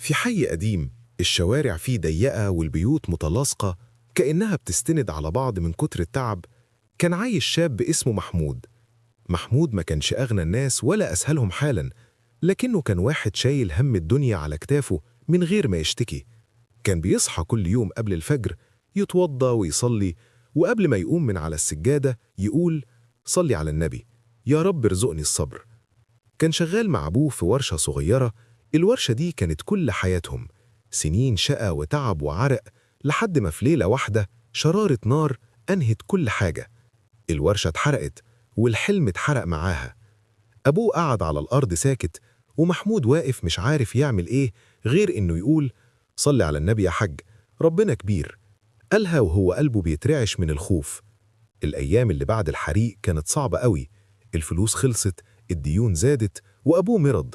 في حي قديم الشوارع فيه ضيقة والبيوت متلاصقة كأنها بتستند على بعض من كتر التعب. كان عايش شاب اسمه محمود. محمود ما كانش أغنى الناس ولا أسهلهم حالا، لكنه كان واحد شايل هم الدنيا على كتافه من غير ما يشتكي. كان بيصحى كل يوم قبل الفجر، يتوضى ويصلي، وقبل ما يقوم من على السجادة يقول: صلي على النبي، يا رب ارزقني الصبر. كان شغال مع أبوه في ورشة صغيرة. الورشة دي كانت كل حياتهم، سنين شقى وتعب وعرق، لحد ما في ليلة واحدة شرارة نار أنهت كل حاجة. الورشة اتحرقت والحلم اتحرق معاها. أبوه قعد على الأرض ساكت، ومحمود واقف مش عارف يعمل إيه غير إنه يقول: صلي على النبي يا حج، ربنا كبير. قالها وهو قلبه بيترعش من الخوف. الأيام اللي بعد الحريق كانت صعبة قوي، الفلوس خلصت، الديون زادت، وأبوه مرض.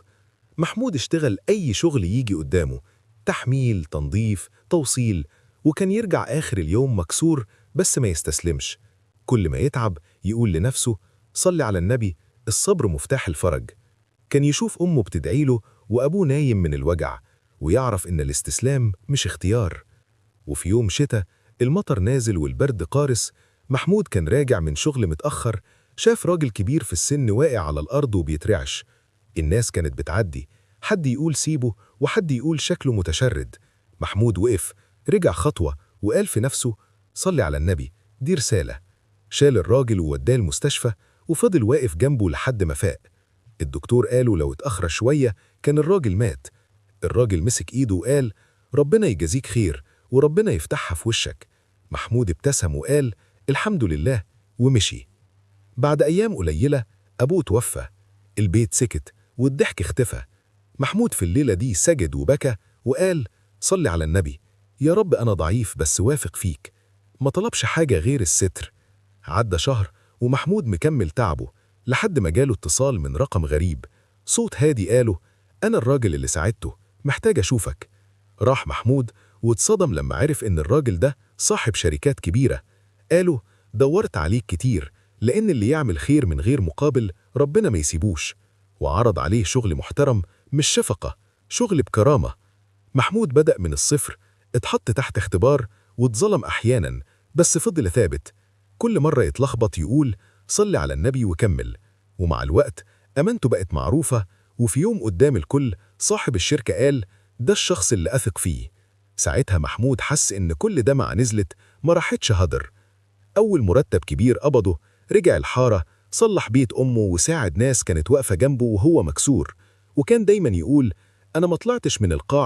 محمود اشتغل أي شغل يجي قدامه، تحميل، تنظيف، توصيل، وكان يرجع آخر اليوم مكسور بس ما يستسلمش. كل ما يتعب يقول لنفسه: صلي على النبي، الصبر مفتاح الفرج. كان يشوف أمه بتدعيله وأبوه نايم من الوجع، ويعرف إن الاستسلام مش اختيار. وفي يوم شتاء المطر نازل والبرد قارس، محمود كان راجع من شغل متأخر، شاف راجل كبير في السن واقع على الأرض وبيترعش. الناس كانت بتعدي، حد يقول سيبه وحد يقول شكله متشرد. محمود وقف، رجع خطوة وقال في نفسه: صلي على النبي، دي رسالة. شال الراجل ووداه المستشفى وفضل واقف جنبه لحد ما فاق. الدكتور قاله لو اتأخر شوية كان الراجل مات. الراجل مسك ايده وقال: ربنا يجازيك خير وربنا يفتحها في وشك. محمود ابتسم وقال: الحمد لله، ومشي. بعد أيام قليلة أبوه توفى. البيت سكت والضحك اختفى. محمود في الليلة دي سجد وبكى وقال: صلي على النبي، يا رب أنا ضعيف بس واثق فيك. ما طلبش حاجة غير الستر. عدى شهر ومحمود مكمل تعبه، لحد ما جاله اتصال من رقم غريب. صوت هادي قاله: أنا الراجل اللي ساعدته، محتاج أشوفك. راح محمود واتصدم لما عرف إن الراجل ده صاحب شركات كبيرة. قاله: دورت عليك كتير، لأن اللي يعمل خير من غير مقابل ربنا ما يسيبوش. وعرض عليه شغل محترم، مش شفقة، شغل بكرامة. محمود بدأ من الصفر، اتحط تحت اختبار واتظلم أحيانا، بس فضل ثابت. كل مرة يتلخبط يقول: صلي على النبي وكمل. ومع الوقت أمانته بقت معروفة، وفي يوم قدام الكل صاحب الشركة قال: ده الشخص اللي أثق فيه. ساعتها محمود حس إن كل دمعة نزلت ما راحتش هدر. أول مرتب كبير قبضه رجع الحارة، صلح بيت أمه وساعد ناس كانت واقفة جنبه وهو مكسور. وكان دايما يقول: أنا ما طلعتش من القاع.